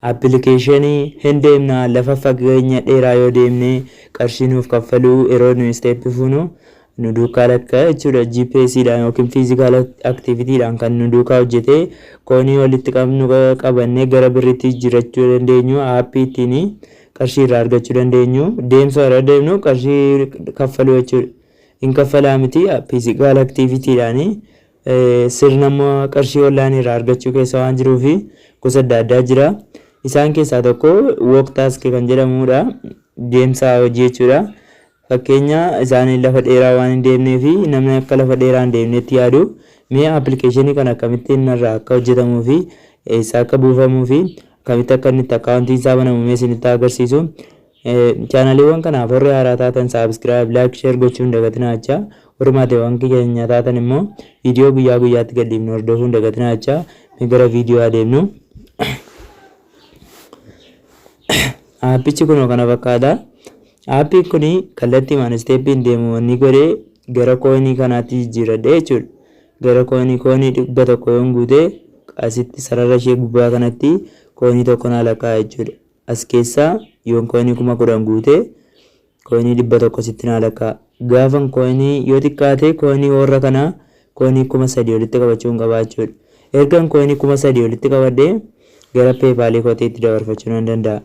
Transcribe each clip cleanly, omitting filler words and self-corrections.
Appilikeeshinii hin deemna lafa fageenya dheeraa yoo deemne qarshii nuuf kaffaluu yeroo nuyi step fuunu nu duukaa lakka jechuudha. GPS dhaan yookiin physical activity dhaan kan nu duukaa hojjetee koonii walitti qabnu qabannee gara birriitti jijjiirrachuu dandeenyu aappii ittiin qarshii irraa argachuu dandeenyu deemsa irra deemnu qarshii kaffaluu jechuudha. Hin kaffalaa miti physical activity dhaan sirna immoo qarshii online irraa argachuu keessa waan jiruufi gosa adda addaa jira. Isaan keessaa tokko work task kan jedhamudha. Deemsa hojii jechuudha. Fakkeenya isaan lafa dheeraa waan hin deemnee fi namni akka lafa dheeraa hin deemnetti yaadu mee appilikeeshinii kana akkamittiin irraa akka hojjetamuu fi eessa akka buufamuu fi akkamitti akka inni itti akkaawuntiin isaa banamu mee isinitti agarsiisu. Chaanaliiwwan kanaaf warri haaraa taatan subscribe, like, share gochuu hin dagatinaa jechaa. Warri maatiiwwan keenya taatan immoo viidiyoo guyyaa guyyaatti gadhiifnu hordofuu hin dagatinaa jechaa. Mee gara viidiyoo adeemnu. Aappichi kunoo kana fakkaata. Aappiin kun kallattiimaan isteeppiin deemu wanni godhee gara kooyinii kanaatti jijjiiradhe jechuudha. Gara kooyinii kooyinii 100 yoon guute asitti sarara ishee gubbaa kanatti kooyinii tokko naa lakkaa'a jechuudha. As keessaa yoon kooyinii 10,000 guute kooyinii 100 sitti naa lakkaa'a. Gaafan kooyinii yoo xiqqaate kooyinii warra kanaa kooyinii 3,000 walitti qabachuun qaba jechuudha. Ergan kooyinii 3,000 walitti qabadhe gara peepaalii kootii itti dabarfachuu nan danda'a.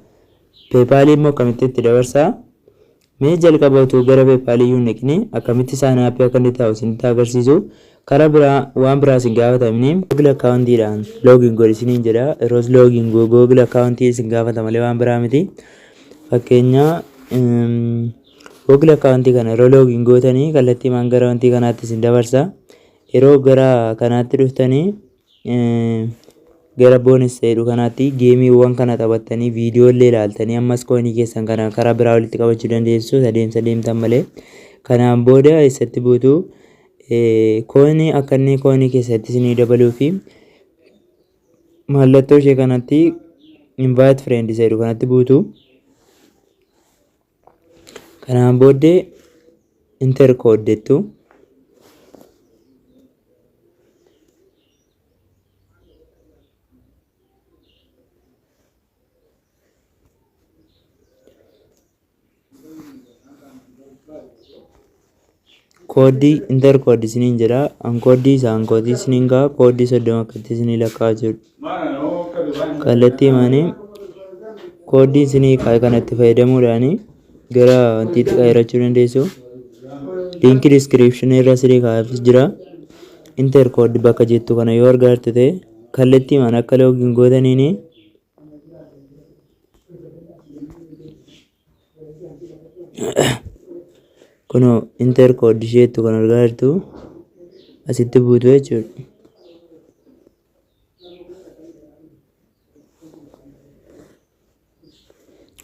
Peepaalii immoo akkamitti itti dabarsaa? Mee jalqaba utuu gara peepaalii iyyuu hin dhaqini akkamitti sign up akka inni ta'u isinitti agarsiisu. Karaa biraa waan biraa isin gaafatamni Google akkaawuntiidhaan login godhi isiniin jedha. Yeroos login Google akkaawuntii isin gaafata malee waan biraa miti. Fakkeenya Google akkaawuntii kana yeroo login gootanii kallattiimaan gara wantii kanaatti isin dabarsa. Yeroo gara kanaatti dhuftanii gara bonus jedhu kanaatti geemiiwwan kana taphattanii viidiyoo illee ilaaltanii ammas kooyinii keessan kana karaa biraa walitti qabachuu dandeessu adeemsa deemtan malee. Kanaan booda eessatti buutu kooyinii akka inni kooyinii keessatti isinii dabaluu fi mallattoo ishee kanatti invite friend jedhu kanatti buutu. Kanaan booddee enter code jettu. Kooddii inter kooddi isiniin jedha. An kooddii isaa an kooddii isiniin ka'a kooddii 30 akkatti isinii lakkaa'aa jiru. Kallattii maanii kooddii isinii kaa'e kanatti fayyadamuudhaan gara wantiitti qayyarachuu dandeessu. Liinkii diskiriipshinii irra isinii kaa'eefis jira. Inter kooddi bakka jettu kana yoo argaarte ta'e kallattii maan akka loogiin gootaniini kunoo inter kooddi isheettu kan argaa jirtu asitti buutu jechuudha.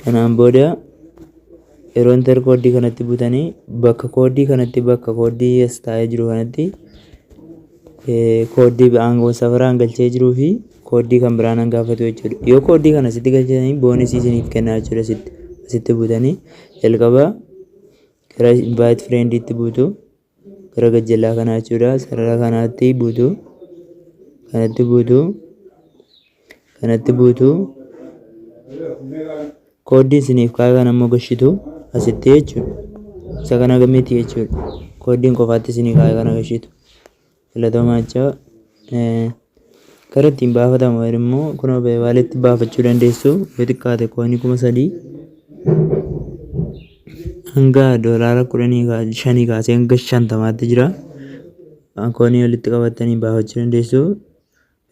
Kanaan booda yeroo inter kooddii kanatti butanii bakka kooddii kanatti bakka kooddii as taa'ee jiru kanatti kooddii aangoo safaraan galchee jiruu fi kooddii kan biraa nan gaafatu jechuudha. Yoo kooddii kana asitti galchitanii boonisii isiniif kennaa jechuudha asitti. Asitti butanii jalqaba gara invite friendiitti buutu gara gajjallaa kanaa jechuudha. Sarara kanaatti buutu kanatti buutu kanatti buutu kooddii isiniif kaa'e kana immoo gashitu asitti jechuudha. Isa kana miti jechuudha. Kooddiin qofaatti isinii kaa'e kana gashitu. Galatoomaa jecha kara ittiin baafatamu immoo kunoo peepaalitti baafachuu dandeessu yoo xiqqaate kooyinii 3,000 hanga doolaara 15 kaasee hanga 50tti jira. Kooyinii walitti qabattanii baafachuu dandeessu.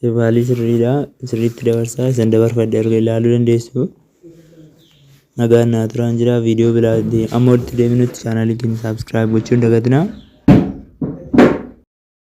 Peepaalii sirriidha. Sirriitti dabarsaa isin dabarfadhe erga ilaaluu dandeessu. Nagaan naa turaan jira. Viidiyoo biraa amma walitti deebinutti chaanaalii keenya saabskiraayib gochuu hin dagatinaa.